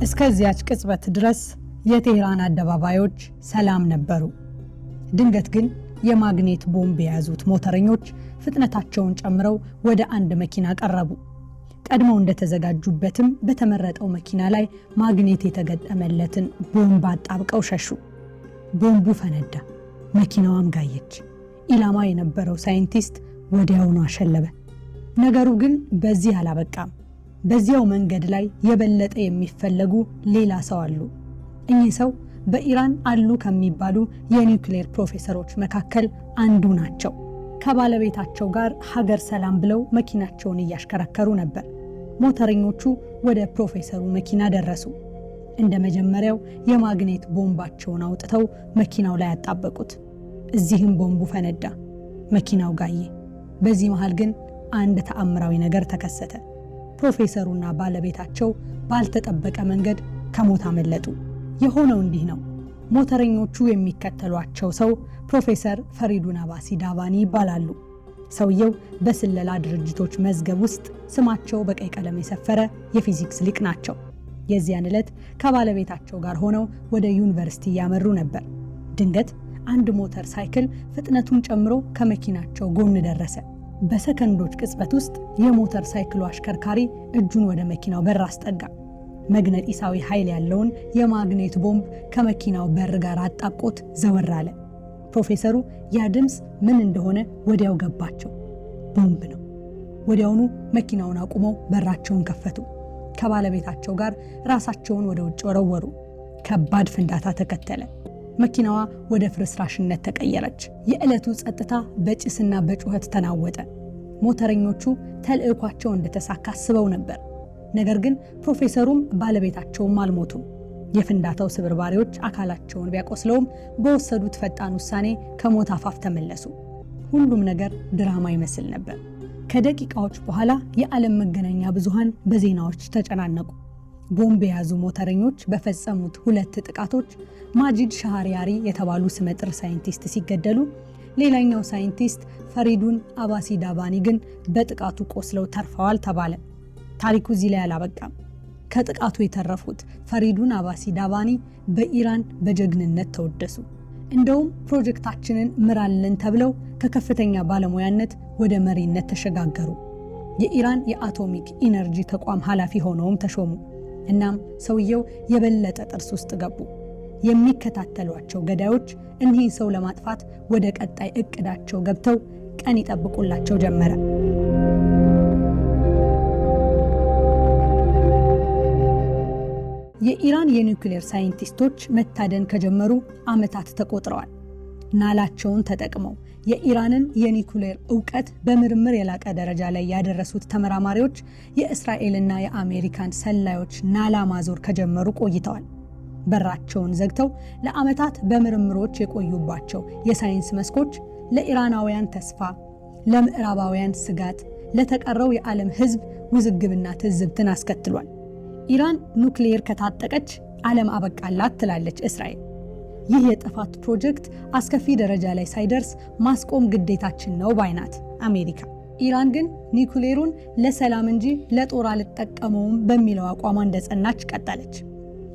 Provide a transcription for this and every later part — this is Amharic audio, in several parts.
እስከዚያች ቅጽበት ድረስ የቴህራን አደባባዮች ሰላም ነበሩ። ድንገት ግን የማግኔት ቦምብ የያዙት ሞተረኞች ፍጥነታቸውን ጨምረው ወደ አንድ መኪና ቀረቡ። ቀድመው እንደተዘጋጁበትም በተመረጠው መኪና ላይ ማግኔት የተገጠመለትን ቦምብ አጣብቀው ሸሹ። ቦምቡ ፈነዳ፣ መኪናዋም ጋየች። ኢላማ የነበረው ሳይንቲስት ወዲያውኑ አሸለበ። ነገሩ ግን በዚህ አላበቃም። በዚያው መንገድ ላይ የበለጠ የሚፈለጉ ሌላ ሰው አሉ። እኚህ ሰው በኢራን አሉ ከሚባሉ የኒውክሌር ፕሮፌሰሮች መካከል አንዱ ናቸው። ከባለቤታቸው ጋር ሀገር ሰላም ብለው መኪናቸውን እያሽከረከሩ ነበር። ሞተረኞቹ ወደ ፕሮፌሰሩ መኪና ደረሱ። እንደ መጀመሪያው የማግኔት ቦምባቸውን አውጥተው መኪናው ላይ አጣበቁት። እዚህም ቦምቡ ፈነዳ፣ መኪናው ጋየ። በዚህ መሃል ግን አንድ ተአምራዊ ነገር ተከሰተ። ፕሮፌሰሩና ባለቤታቸው ባልተጠበቀ መንገድ ከሞት አመለጡ። የሆነው እንዲህ ነው። ሞተረኞቹ የሚከተሏቸው ሰው ፕሮፌሰር ፈሪዱን አባሲ ዳቫኒ ይባላሉ። ሰውየው በስለላ ድርጅቶች መዝገብ ውስጥ ስማቸው በቀይ ቀለም የሰፈረ የፊዚክስ ሊቅ ናቸው። የዚያን ዕለት ከባለቤታቸው ጋር ሆነው ወደ ዩኒቨርሲቲ እያመሩ ነበር። ድንገት አንድ ሞተር ሳይክል ፍጥነቱን ጨምሮ ከመኪናቸው ጎን ደረሰ። በሰከንዶች ቅጽበት ውስጥ የሞተር ሳይክሉ አሽከርካሪ እጁን ወደ መኪናው በር አስጠጋ። መግነጢሳዊ ኃይል ያለውን የማግኔት ቦምብ ከመኪናው በር ጋር አጣብቆት ዘወር አለ። ፕሮፌሰሩ ያ ድምፅ ምን እንደሆነ ወዲያው ገባቸው። ቦምብ ነው። ወዲያውኑ መኪናውን አቁመው በራቸውን ከፈቱ። ከባለቤታቸው ጋር ራሳቸውን ወደ ውጭ ወረወሩ። ከባድ ፍንዳታ ተከተለ። መኪናዋ ወደ ፍርስራሽነት ተቀየረች። የዕለቱ ጸጥታ በጭስና በጩኸት ተናወጠ። ሞተረኞቹ ተልዕኳቸው እንደተሳካ አስበው ነበር። ነገር ግን ፕሮፌሰሩም ባለቤታቸውም አልሞቱም። የፍንዳታው ስብርባሪዎች አካላቸውን ቢያቆስለውም በወሰዱት ፈጣን ውሳኔ ከሞት አፋፍ ተመለሱ። ሁሉም ነገር ድራማ ይመስል ነበር። ከደቂቃዎች በኋላ የዓለም መገናኛ ብዙሃን በዜናዎች ተጨናነቁ። ቦምብ የያዙ ሞተረኞች በፈጸሙት ሁለት ጥቃቶች ማጂድ ሻህሪያሪ የተባሉ ስመጥር ሳይንቲስት ሲገደሉ፣ ሌላኛው ሳይንቲስት ፈሪዱን አባሲ ዳባኒ ግን በጥቃቱ ቆስለው ተርፈዋል ተባለ። ታሪኩ እዚህ ላይ አላበቃም። ከጥቃቱ የተረፉት ፈሪዱን አባሲ ዳባኒ በኢራን በጀግንነት ተወደሱ። እንደውም ፕሮጀክታችንን ምራልን ተብለው ከከፍተኛ ባለሙያነት ወደ መሪነት ተሸጋገሩ። የኢራን የአቶሚክ ኢነርጂ ተቋም ኃላፊ ሆነውም ተሾሙ። እናም ሰውየው የበለጠ ጥርስ ውስጥ ገቡ። የሚከታተሏቸው ገዳዮች እኒህን ሰው ለማጥፋት ወደ ቀጣይ እቅዳቸው ገብተው ቀን ይጠብቁላቸው ጀመረ። የኢራን የኒውክሌር ሳይንቲስቶች መታደን ከጀመሩ ዓመታት ተቆጥረዋል። ናላቸውን ተጠቅመው የኢራንን የኒውክሌር እውቀት በምርምር የላቀ ደረጃ ላይ ያደረሱት ተመራማሪዎች የእስራኤልና የአሜሪካን ሰላዮች ናላ ማዞር ከጀመሩ ቆይተዋል። በራቸውን ዘግተው ለዓመታት በምርምሮች የቆዩባቸው የሳይንስ መስኮች ለኢራናውያን ተስፋ፣ ለምዕራባውያን ስጋት፣ ለተቀረው የዓለም ሕዝብ ውዝግብና ትዝብትን አስከትሏል። ኢራን ኑክሌር ከታጠቀች ዓለም አበቃላት ትላለች እስራኤል። ይህ የጥፋት ፕሮጀክት አስከፊ ደረጃ ላይ ሳይደርስ ማስቆም ግዴታችን ነው ባይናት አሜሪካ። ኢራን ግን ኒውክሌሩን ለሰላም እንጂ ለጦር አልጠቀመውም በሚለው አቋሟ እንደጸናች ቀጠለች።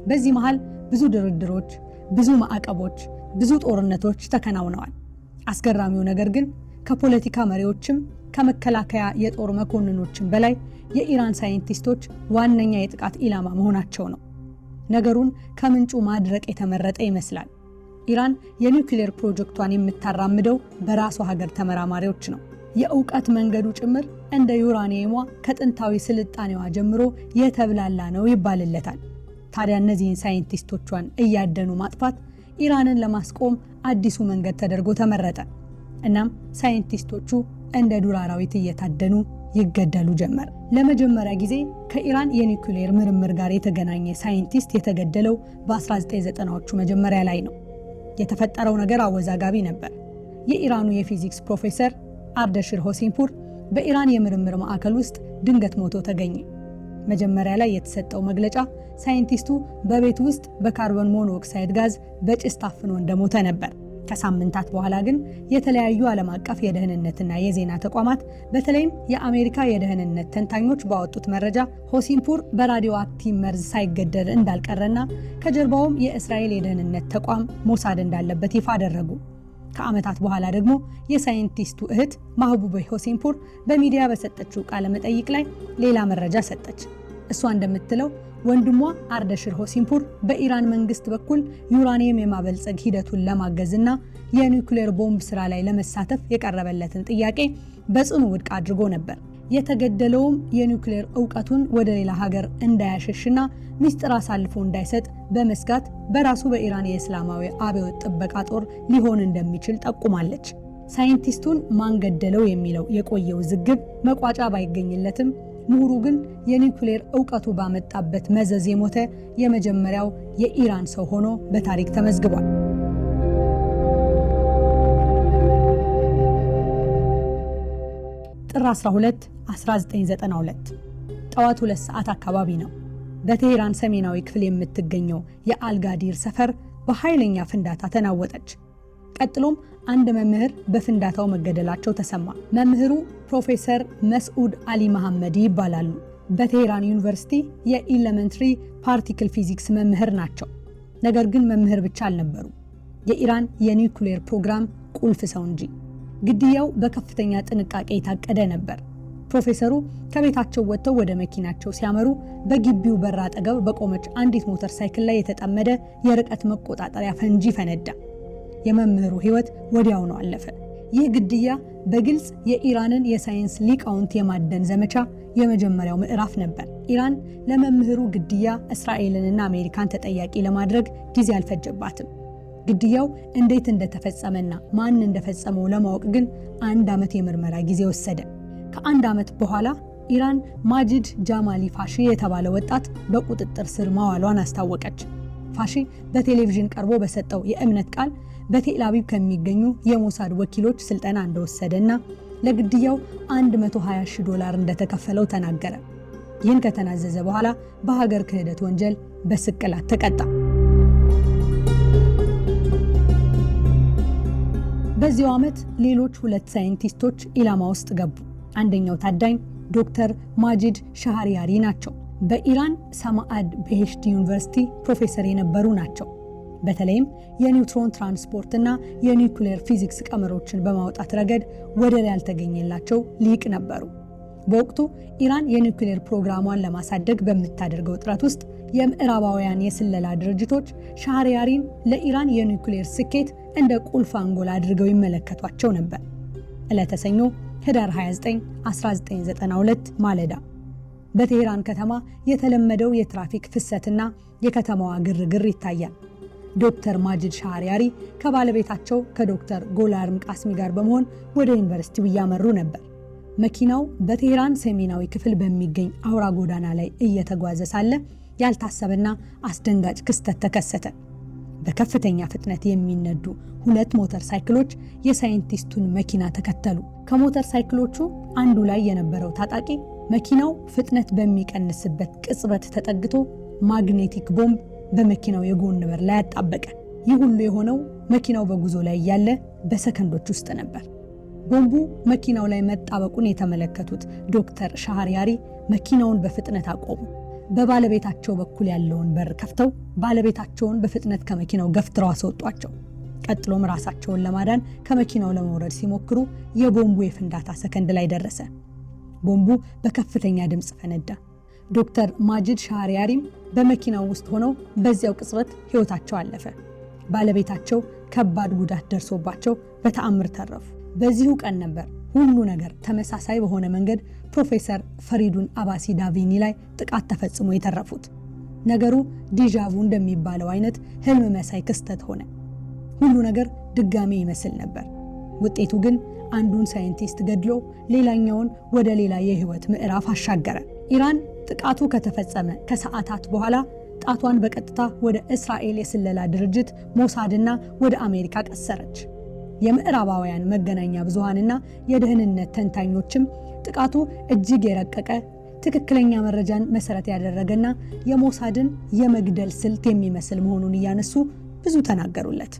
በዚህ መሃል ብዙ ድርድሮች፣ ብዙ ማዕቀቦች፣ ብዙ ጦርነቶች ተከናውነዋል። አስገራሚው ነገር ግን ከፖለቲካ መሪዎችም ከመከላከያ የጦር መኮንኖችም በላይ የኢራን ሳይንቲስቶች ዋነኛ የጥቃት ኢላማ መሆናቸው ነው። ነገሩን ከምንጩ ማድረቅ የተመረጠ ይመስላል። ኢራን የኒውክሌር ፕሮጀክቷን የምታራምደው በራሷ ሀገር ተመራማሪዎች ነው። የእውቀት መንገዱ ጭምር እንደ ዩራኒየሟ ከጥንታዊ ስልጣኔዋ ጀምሮ የተብላላ ነው ይባልለታል። ታዲያ እነዚህን ሳይንቲስቶቿን እያደኑ ማጥፋት ኢራንን ለማስቆም አዲሱ መንገድ ተደርጎ ተመረጠ። እናም ሳይንቲስቶቹ እንደ ዱር አራዊት እየታደኑ ይገደሉ ጀመር። ለመጀመሪያ ጊዜ ከኢራን የኒውክሌር ምርምር ጋር የተገናኘ ሳይንቲስት የተገደለው በ1990ዎቹ መጀመሪያ ላይ ነው። የተፈጠረው ነገር አወዛጋቢ ነበር። የኢራኑ የፊዚክስ ፕሮፌሰር አርደሽር ሆሴንፑር በኢራን የምርምር ማዕከል ውስጥ ድንገት ሞቶ ተገኘ። መጀመሪያ ላይ የተሰጠው መግለጫ ሳይንቲስቱ በቤት ውስጥ በካርቦን ሞኖኦክሳይድ ጋዝ በጭስ ታፍኖ እንደሞተ ነበር። ከሳምንታት በኋላ ግን የተለያዩ ዓለም አቀፍ የደህንነትና የዜና ተቋማት በተለይም የአሜሪካ የደህንነት ተንታኞች ባወጡት መረጃ ሆሴንፑር በራዲዮ አክቲቭ መርዝ ሳይገደል እንዳልቀረና ከጀርባውም የእስራኤል የደህንነት ተቋም ሞሳድ እንዳለበት ይፋ አደረጉ። ከዓመታት በኋላ ደግሞ የሳይንቲስቱ እህት ማህቡቤ ሆሴንፑር በሚዲያ በሰጠችው ቃለ መጠይቅ ላይ ሌላ መረጃ ሰጠች። እሷ እንደምትለው ወንድሟ አርደሽር ሆሴንፑር በኢራን መንግስት በኩል ዩራኒየም የማበልጸግ ሂደቱን ለማገዝና የኒውክሌር ቦምብ ስራ ላይ ለመሳተፍ የቀረበለትን ጥያቄ በጽኑ ውድቅ አድርጎ ነበር። የተገደለውም የኒውክሌር እውቀቱን ወደ ሌላ ሀገር እንዳያሸሽና ሚስጥር አሳልፎ እንዳይሰጥ በመስጋት በራሱ በኢራን የእስላማዊ አብዮት ጥበቃ ጦር ሊሆን እንደሚችል ጠቁማለች። ሳይንቲስቱን ማን ገደለው የሚለው የቆየው ውዝግብ መቋጫ ባይገኝለትም ምሁሩ ግን የኒውክሌር እውቀቱ ባመጣበት መዘዝ የሞተ የመጀመሪያው የኢራን ሰው ሆኖ በታሪክ ተመዝግቧል። ጥር 12 1992 ጠዋት 2 ሰዓት አካባቢ ነው። በቴሄራን ሰሜናዊ ክፍል የምትገኘው የአልጋዲር ሰፈር በኃይለኛ ፍንዳታ ተናወጠች። ቀጥሎም አንድ መምህር በፍንዳታው መገደላቸው ተሰማ። መምህሩ ፕሮፌሰር መስዑድ አሊ መሐመዲ ይባላሉ። በቴሄራን ዩኒቨርሲቲ የ elementary particle physics መምህር ናቸው። ነገር ግን መምህር ብቻ አልነበሩ፣ የኢራን የኒውክሌር ፕሮግራም ቁልፍ ሰው እንጂ። ግድያው በከፍተኛ ጥንቃቄ የታቀደ ነበር። ፕሮፌሰሩ ከቤታቸው ወጥተው ወደ መኪናቸው ሲያመሩ በግቢው በር አጠገብ በቆመች አንዲት ሞተር ሳይክል ላይ የተጠመደ የርቀት መቆጣጠሪያ ፈንጂ ፈነዳ። የመምህሩ ሕይወት ወዲያውኑ አለፈ። ይህ ግድያ በግልጽ የኢራንን የሳይንስ ሊቃውንት የማደን ዘመቻ የመጀመሪያው ምዕራፍ ነበር። ኢራን ለመምህሩ ግድያ እስራኤልንና አሜሪካን ተጠያቂ ለማድረግ ጊዜ አልፈጀባትም። ግድያው እንዴት እንደተፈጸመና ማን እንደፈጸመው ለማወቅ ግን 1 ዓመት የምርመራ ጊዜ ወሰደ። ከ1 ዓመት በኋላ ኢራን ማጂድ ጃማሊ ፋሺ የተባለ ወጣት በቁጥጥር ስር ማዋሏን አስታወቀች። ፋሺ በቴሌቪዥን ቀርቦ በሰጠው የእምነት ቃል በቴል አቪቭ ከሚገኙ የሞሳድ ወኪሎች ስልጠና እንደወሰደና ለግድያው $120,000 እንደተከፈለው ተናገረ። ይህን ከተናዘዘ በኋላ በሀገር ክህደት ወንጀል በስቅላት ተቀጣ። በዚያው ዓመት ሌሎች 2 ሳይንቲስቶች ኢላማ ውስጥ ገቡ። አንደኛው ታዳኝ ዶክተር ማጂድ ሻህሪያሪ ናቸው። በኢራን ሰማአድ ቤሄሽቲ ዩኒቨርሲቲ ፕሮፌሰር የነበሩ ናቸው። በተለይም የኒውትሮን ትራንስፖርት እና የኒውክሌር ፊዚክስ ቀመሮችን በማውጣት ረገድ ወደር ያልተገኘላቸው ሊቅ ነበሩ። በወቅቱ ኢራን የኒውክሌር ፕሮግራሟን ለማሳደግ በምታደርገው ጥረት ውስጥ የምዕራባውያን የስለላ ድርጅቶች ሻህሪያሪን ለኢራን የኒውክሌር ስኬት እንደ ቁልፍ አንጎል አድርገው ይመለከቷቸው ነበር። ዕለተ ሰኞ ህዳር 29 1992 ማለዳ በቴሄራን ከተማ የተለመደው የትራፊክ ፍሰትና የከተማዋ ግርግር ይታያል። ዶክተር ማጂድ ሻህሪያሪ ከባለቤታቸው ከዶክተር ጎላርም ቃስሚ ጋር በመሆን ወደ ዩኒቨርሲቲው እያመሩ ነበር። መኪናው በቴሄራን ሰሜናዊ ክፍል በሚገኝ አውራ ጎዳና ላይ እየተጓዘ ሳለ ያልታሰበና አስደንጋጭ ክስተት ተከሰተ። በከፍተኛ ፍጥነት የሚነዱ 2 ሞተር ሳይክሎች የሳይንቲስቱን መኪና ተከተሉ። ከሞተር ሳይክሎቹ አንዱ ላይ የነበረው ታጣቂ መኪናው ፍጥነት በሚቀንስበት ቅጽበት ተጠግቶ ማግኔቲክ ቦምብ በመኪናው የጎን በር ላይ አጣበቀ። ይህ ሁሉ የሆነው መኪናው በጉዞ ላይ እያለ በሰከንዶች ውስጥ ነበር። ቦምቡ መኪናው ላይ መጣበቁን የተመለከቱት ዶክተር ሻህሪያሪ መኪናውን በፍጥነት አቆሙ። በባለቤታቸው በኩል ያለውን በር ከፍተው ባለቤታቸውን በፍጥነት ከመኪናው ገፍትረው አስወጧቸው። ቀጥሎም ራሳቸውን ለማዳን ከመኪናው ለመውረድ ሲሞክሩ የቦምቡ የፍንዳታ ሰከንድ ላይ ደረሰ። ቦምቡ በከፍተኛ ድምፅ ፈነዳ። ዶክተር ማጂድ ሻህሪያሪም በመኪናው ውስጥ ሆነው በዚያው ቅጽበት ሕይወታቸው አለፈ። ባለቤታቸው ከባድ ጉዳት ደርሶባቸው በተአምር ተረፉ። በዚሁ ቀን ነበር ሁሉ ነገር ተመሳሳይ በሆነ መንገድ ፕሮፌሰር ፈሪዱን አባሲ ዳቪኒ ላይ ጥቃት ተፈጽሞ የተረፉት። ነገሩ déjà vu እንደሚባለው አይነት ህልም መሳይ ክስተት ሆነ። ሁሉ ነገር ድጋሜ ይመስል ነበር። ውጤቱ ግን አንዱን ሳይንቲስት ገድሎ ሌላኛውን ወደ ሌላ የህይወት ምዕራፍ አሻገረ። ኢራን ጥቃቱ ከተፈጸመ ከሰዓታት በኋላ ጣቷን በቀጥታ ወደ እስራኤል የስለላ ድርጅት ሞሳድና ወደ አሜሪካ ቀሰረች። የምዕራባውያን መገናኛ ብዙሃንና የደህንነት ተንታኞችም ጥቃቱ እጅግ የረቀቀ ትክክለኛ መረጃን መሰረት ያደረገና የሞሳድን የመግደል ስልት የሚመስል መሆኑን እያነሱ ብዙ ተናገሩለት።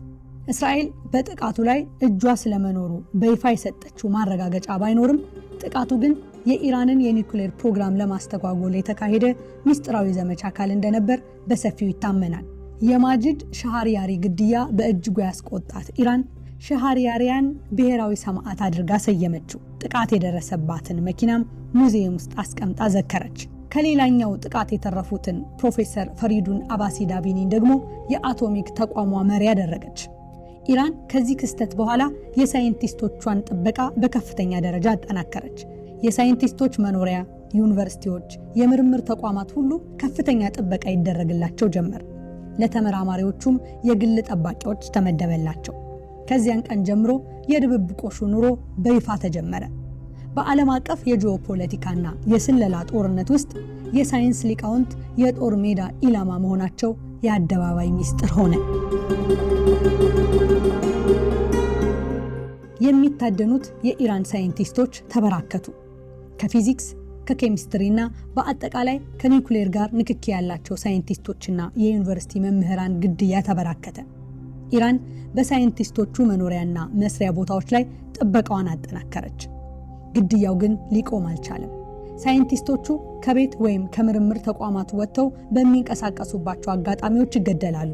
እስራኤል በጥቃቱ ላይ እጇ ስለመኖሩ በይፋ የሰጠችው ማረጋገጫ ባይኖርም ጥቃቱ ግን የኢራንን የኒውክሌር ፕሮግራም ለማስተጓጎል የተካሄደ ምስጢራዊ ዘመቻ አካል እንደነበር በሰፊው ይታመናል። የማጂድ ሻህሪያሪ ግድያ በእጅጉ ያስቆጣት ኢራን ሻህሪያሪያን ብሔራዊ ሰማዕት አድርጋ ሰየመችው። ጥቃት የደረሰባትን መኪናም ሙዚየም ውስጥ አስቀምጣ ዘከረች። ከሌላኛው ጥቃት የተረፉትን ፕሮፌሰር ፈሪዱን አባሲ ዳቢኒን ደግሞ የአቶሚክ ተቋሟ መሪ አደረገች። ኢራን ከዚህ ክስተት በኋላ የሳይንቲስቶቿን ጥበቃ በከፍተኛ ደረጃ አጠናከረች። የሳይንቲስቶች መኖሪያ፣ ዩኒቨርሲቲዎች፣ የምርምር ተቋማት ሁሉ ከፍተኛ ጥበቃ ይደረግላቸው ጀመር። ለተመራማሪዎቹም የግል ጠባቂዎች ተመደበላቸው። ከዚያን ቀን ጀምሮ የድብብቆሹ ኑሮ በይፋ ተጀመረ። በዓለም አቀፍ የጂኦፖለቲካና የስለላ ጦርነት ውስጥ የሳይንስ ሊቃውንት የጦር ሜዳ ኢላማ መሆናቸው የአደባባይ ሚስጥር ሆነ። የሚታደኑት የኢራን ሳይንቲስቶች ተበራከቱ። ከፊዚክስ፣ ከኬሚስትሪና በአጠቃላይ ከኒውክሌር ጋር ንክኪ ያላቸው ሳይንቲስቶችና የዩኒቨርሲቲ መምህራን ግድያ ተበራከተ። ኢራን በሳይንቲስቶቹ መኖሪያና መስሪያ ቦታዎች ላይ ጥበቃዋን አጠናከረች። ግድያው ግን ሊቆም አልቻለም። ሳይንቲስቶቹ ከቤት ወይም ከምርምር ተቋማት ወጥተው በሚንቀሳቀሱባቸው አጋጣሚዎች ይገደላሉ።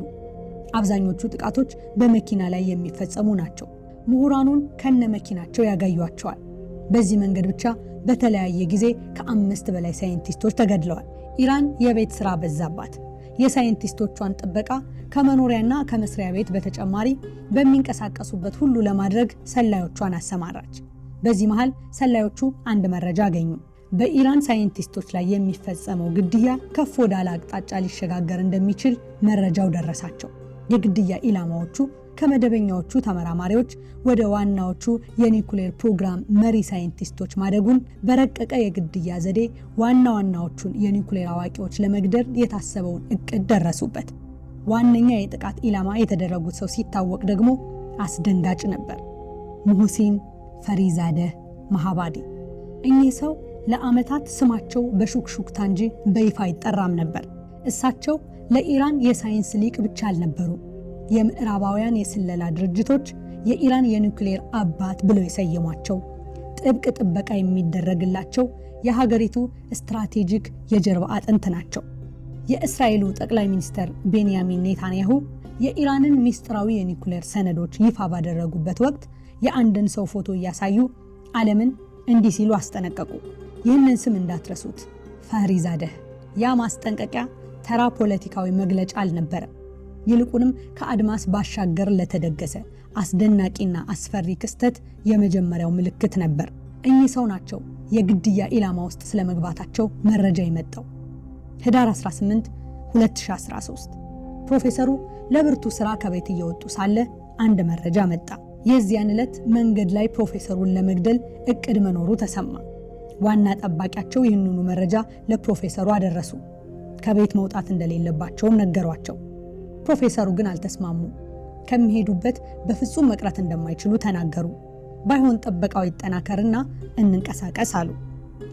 አብዛኞቹ ጥቃቶች በመኪና ላይ የሚፈጸሙ ናቸው። ምሁራኑን ከነ መኪናቸው ያጋዩቸዋል። በዚህ መንገድ ብቻ በተለያየ ጊዜ ከ5 በላይ ሳይንቲስቶች ተገድለዋል። ኢራን የቤት ስራ በዛባት። የሳይንቲስቶቿን ጥበቃ ከመኖሪያና ከመስሪያ ቤት በተጨማሪ በሚንቀሳቀሱበት ሁሉ ለማድረግ ሰላዮቿን አሰማራች። በዚህ መሃል ሰላዮቹ አንድ መረጃ አገኙ። በኢራን ሳይንቲስቶች ላይ የሚፈጸመው ግድያ ከፍ ወዳለ አቅጣጫ ሊሸጋገር እንደሚችል መረጃው ደረሳቸው። የግድያ ኢላማዎቹ ከመደበኛዎቹ ተመራማሪዎች ወደ ዋናዎቹ የኒውክሌር ፕሮግራም መሪ ሳይንቲስቶች ማደጉን፣ በረቀቀ የግድያ ዘዴ ዋና ዋናዎቹን የኒውክሌር አዋቂዎች ለመግደል የታሰበውን እቅድ ደረሱበት። ዋነኛ የጥቃት ኢላማ የተደረጉት ሰው ሲታወቅ ደግሞ አስደንጋጭ ነበር። ሙህሲን ፈሪዛደህ ማሃባዲ። እኚህ ሰው ለዓመታት ስማቸው በሹክሹክታ እንጂ በይፋ አይጠራም ነበር። እሳቸው ለኢራን የሳይንስ ሊቅ ብቻ አልነበሩ። የምዕራባውያን የስለላ ድርጅቶች የኢራን የኒውክሌር አባት ብለው የሰየሟቸው፣ ጥብቅ ጥበቃ የሚደረግላቸው የሀገሪቱ ስትራቴጂክ የጀርባ አጥንት ናቸው። የእስራኤሉ ጠቅላይ ሚኒስትር ቤንያሚን ኔታንያሁ የኢራንን ሚስጥራዊ የኒውክሌር ሰነዶች ይፋ ባደረጉበት ወቅት የአንድን ሰው ፎቶ እያሳዩ ዓለምን እንዲህ ሲሉ አስጠነቀቁ። ይህንን ስም እንዳትረሱት፣ ፈሪዛደህ። ያ ማስጠንቀቂያ ተራ ፖለቲካዊ መግለጫ አልነበረም። ይልቁንም ከአድማስ ባሻገር ለተደገሰ አስደናቂና አስፈሪ ክስተት የመጀመሪያው ምልክት ነበር። እኚህ ሰው ናቸው የግድያ ኢላማ ውስጥ ስለመግባታቸው መረጃ የመጣው። ህዳር 18 2013 ፕሮፌሰሩ ለብርቱ ስራ ከቤት እየወጡ ሳለ አንድ መረጃ መጣ። የዚያን ዕለት መንገድ ላይ ፕሮፌሰሩን ለመግደል እቅድ መኖሩ ተሰማ። ዋና ጠባቂያቸው ይህንኑ መረጃ ለፕሮፌሰሩ አደረሱ። ከቤት መውጣት እንደሌለባቸውም ነገሯቸው። ፕሮፌሰሩ ግን አልተስማሙ። ከሚሄዱበት በፍጹም መቅረት እንደማይችሉ ተናገሩ። ባይሆን ጥበቃው ይጠናከርና እንንቀሳቀስ አሉ።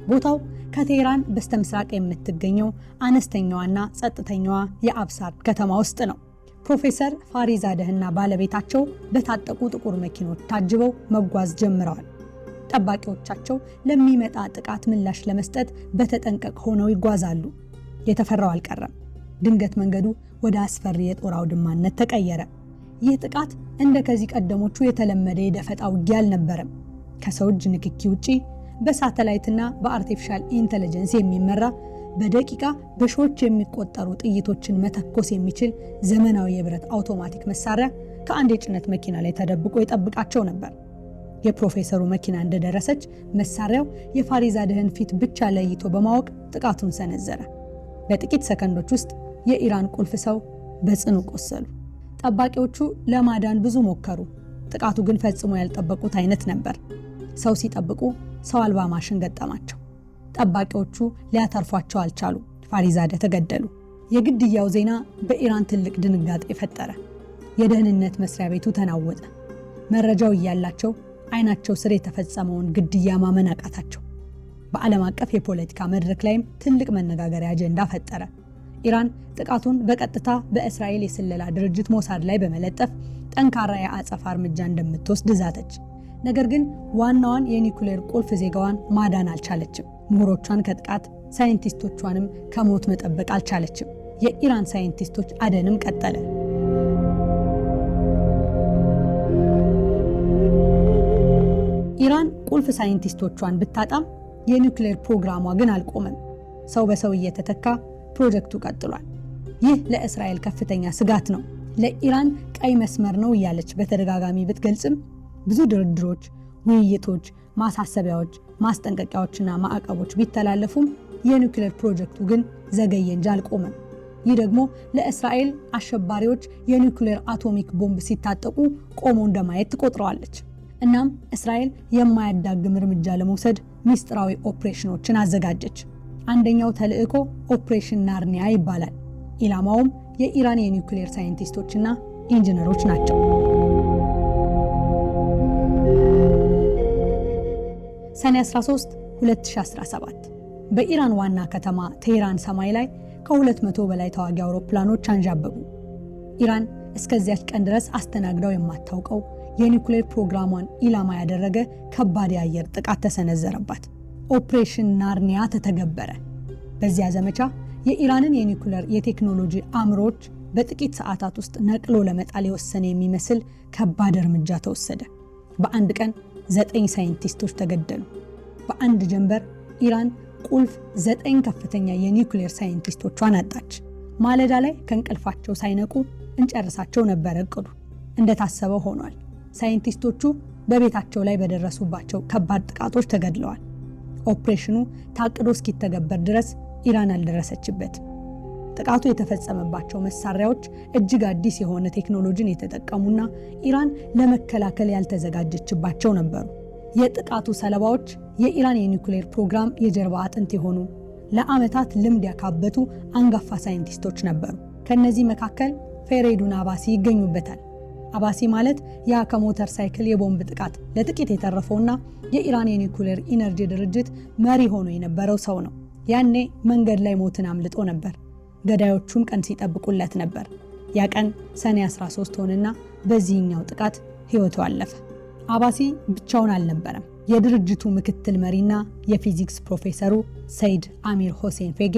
ቦታው ከቴህራን በስተምስራቅ የምትገኘው አነስተኛዋና ጸጥተኛዋ የአብሳር ከተማ ውስጥ ነው። ፕሮፌሰር ፋሪዛደህና ባለቤታቸው በታጠቁ ጥቁር መኪኖች ታጅበው መጓዝ ጀምረዋል። ጠባቂዎቻቸው ለሚመጣ ጥቃት ምላሽ ለመስጠት በተጠንቀቅ ሆነው ይጓዛሉ። የተፈራው አልቀረም። ድንገት መንገዱ ወደ አስፈሪ የጦር አውድማነት ተቀየረ። ይህ ጥቃት እንደ ከዚህ ቀደሞቹ የተለመደ የደፈጣ ውጊያ አልነበረም። ከሰው እጅ ንክኪ ውጪ በሳተላይትና በ artificial intelligence የሚመራ፣ በደቂቃ በሺዎች የሚቆጠሩ ጥይቶችን መተኮስ የሚችል ዘመናዊ የብረት አውቶማቲክ መሳሪያ ከአንድ የጭነት መኪና ላይ ተደብቆ ይጠብቃቸው ነበር። የፕሮፌሰሩ መኪና እንደደረሰች መሳሪያው የፋሪዛደህን ፊት ብቻ ለይቶ በማወቅ ጥቃቱን ሰነዘረ። በጥቂት ሰከንዶች ውስጥ የኢራን ቁልፍ ሰው በጽኑ ቆሰሉ። ጠባቂዎቹ ለማዳን ብዙ ሞከሩ። ጥቃቱ ግን ፈጽሞ ያልጠበቁት አይነት ነበር። ሰው ሲጠብቁ ሰው አልባ ማሽን ገጠማቸው። ጠባቂዎቹ ሊያተርፏቸው አልቻሉ። ፋሪዛደህ ተገደሉ። የግድያው ዜና በኢራን ትልቅ ድንጋጤ ፈጠረ። የደህንነት መስሪያ ቤቱ ተናወጠ። መረጃው እያላቸው አይናቸው ስር የተፈጸመውን ግድያ ማመን አቃታቸው። በዓለም አቀፍ የፖለቲካ መድረክ ላይም ትልቅ መነጋገሪያ አጀንዳ ፈጠረ። ኢራን ጥቃቱን በቀጥታ በእስራኤል የስለላ ድርጅት ሞሳድ ላይ በመለጠፍ ጠንካራ የአጸፋ እርምጃ እንደምትወስድ ዛተች። ነገር ግን ዋናዋን የኒውክሌር ቁልፍ ዜጋዋን ማዳን አልቻለችም። ምሁሮቿን ከጥቃት፣ ሳይንቲስቶቿንም ከሞት መጠበቅ አልቻለችም። የኢራን ሳይንቲስቶች አደንም ቀጠለ። ኢራን ቁልፍ ሳይንቲስቶቿን ብታጣም የኒውክሌር ፕሮግራሟ ግን አልቆመም። ሰው በሰው እየተተካ ፕሮጀክቱ ቀጥሏል። ይህ ለእስራኤል ከፍተኛ ስጋት ነው። ለኢራን ቀይ መስመር ነው እያለች በተደጋጋሚ ብትገልጽም ብዙ ድርድሮች፣ ውይይቶች፣ ማሳሰቢያዎች፣ ማስጠንቀቂያዎችና ማዕቀቦች ቢተላለፉም የኒውክሌር ፕሮጀክቱ ግን ዘገየ እንጂ አልቆመም። ይህ ደግሞ ለእስራኤል አሸባሪዎች የኒውክሌር አቶሚክ ቦምብ ሲታጠቁ ቆሞ እንደማየት ትቆጥረዋለች። እናም እስራኤል የማያዳግም እርምጃ ለመውሰድ ሚስጥራዊ ኦፕሬሽኖችን አዘጋጀች። አንደኛው ተልዕኮ ኦፕሬሽን ናርኒያ ይባላል። ኢላማውም የኢራን የኒውክሌር ሳይንቲስቶችና ኢንጂነሮች ናቸው። ሰኔ 13 2017 በኢራን ዋና ከተማ ቴህራን ሰማይ ላይ ከ200 በላይ ተዋጊ አውሮፕላኖች አንዣበቡ። ኢራን እስከዚያች ቀን ድረስ አስተናግዳው የማታውቀው የኒውክሌር ፕሮግራሟን ኢላማ ያደረገ ከባድ የአየር ጥቃት ተሰነዘረባት። ኦፕሬሽን ናርኒያ ተተገበረ። በዚያ ዘመቻ የኢራንን የኒውክሌር የቴክኖሎጂ አእምሮዎች በጥቂት ሰዓታት ውስጥ ነቅሎ ለመጣል የወሰነ የሚመስል ከባድ እርምጃ ተወሰደ። በአንድ ቀን 9 ሳይንቲስቶች ተገደሉ። በአንድ ጀንበር ኢራን ቁልፍ 9 ከፍተኛ የኒውክሌር ሳይንቲስቶቿን አጣች። ማለዳ ላይ ከእንቅልፋቸው ሳይነቁ እንጨርሳቸው ነበር እቅዱ። እንደታሰበው ሆኗል። ሳይንቲስቶቹ በቤታቸው ላይ በደረሱባቸው ከባድ ጥቃቶች ተገድለዋል። ኦፕሬሽኑ ታቅዶ እስኪተገበር ድረስ ኢራን አልደረሰችበት። ጥቃቱ የተፈጸመባቸው መሳሪያዎች እጅግ አዲስ የሆነ ቴክኖሎጂን የተጠቀሙና ኢራን ለመከላከል ያልተዘጋጀችባቸው ነበሩ። የጥቃቱ ሰለባዎች የኢራን የኒውክሌር ፕሮግራም የጀርባ አጥንት የሆኑ፣ ለዓመታት ልምድ ያካበቱ አንጋፋ ሳይንቲስቶች ነበሩ። ከነዚህ መካከል ፌሬዱን አባሲ ይገኙበታል። አባሲ ማለት ያ ከሞተር ሳይክል የቦምብ ጥቃት ለጥቂት የተረፈውና የኢራን የኒውክሌር ኢነርጂ ድርጅት መሪ ሆኖ የነበረው ሰው ነው። ያኔ መንገድ ላይ ሞትን አምልጦ ነበር። ገዳዮቹም ቀን ሲጠብቁለት ነበር። ያ ቀን ሰኔ 13 ሆነና በዚህኛው ጥቃት ህይወቱ አለፈ። አባሲ ብቻውን አልነበረም። የድርጅቱ ምክትል መሪና የፊዚክስ ፕሮፌሰሩ ሰይድ አሚር ሆሴን ፌጌ፣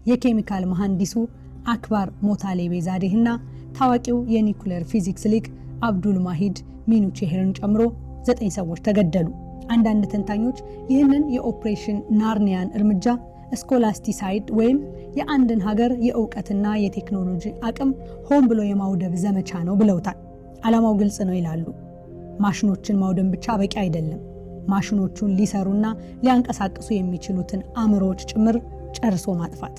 የኬሚካል መሐንዲሱ አክባር ሞታሌቤ ዛዴህና ታዋቂው የኒውክሌር ፊዚክስ ሊቅ አብዱል ማሂድ ሚኑቼሄርን ጨምሮ 9 ሰዎች ተገደሉ። አንዳንድ ተንታኞች ይህንን የኦፕሬሽን ናርኒያን እርምጃ scholasticide ወይም የአንድን ሀገር የእውቀትና የቴክኖሎጂ አቅም ሆን ብሎ የማውደም ዘመቻ ነው ብለውታል። ዓላማው ግልጽ ነው ይላሉ። ማሽኖችን ማውደም ብቻ በቂ አይደለም። ማሽኖቹን ሊሰሩና ሊያንቀሳቅሱ የሚችሉትን አእምሮዎች ጭምር ጨርሶ ማጥፋት።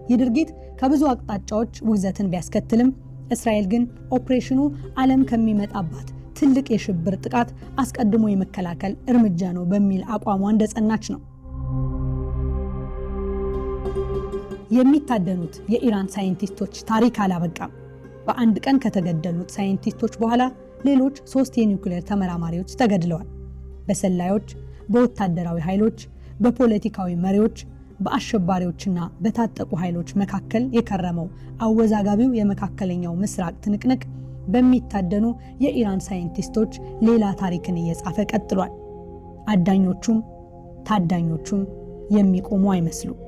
ይህ ድርጊት ከብዙ አቅጣጫዎች ውግዘትን ቢያስከትልም እስራኤል ግን ኦፕሬሽኑ ዓለም ከሚመጣባት ትልቅ የሽብር ጥቃት አስቀድሞ የመከላከል እርምጃ ነው በሚል አቋሟ እንደጸናች ነው። የሚታደኑት የኢራን ሳይንቲስቶች ታሪክ አላበቃም። በአንድ ቀን ከተገደሉት ሳይንቲስቶች በኋላ ሌሎች 3 የኒውክሌር ተመራማሪዎች ተገድለዋል። በሰላዮች፣ በወታደራዊ ኃይሎች፣ በፖለቲካዊ መሪዎች፣ በአሸባሪዎችና በታጠቁ ኃይሎች መካከል የከረመው አወዛጋቢው የመካከለኛው ምስራቅ ትንቅንቅ በሚታደኑ የኢራን ሳይንቲስቶች ሌላ ታሪክን እየጻፈ ቀጥሏል። አዳኞቹም ታዳኞቹም የሚቆሙ አይመስሉም።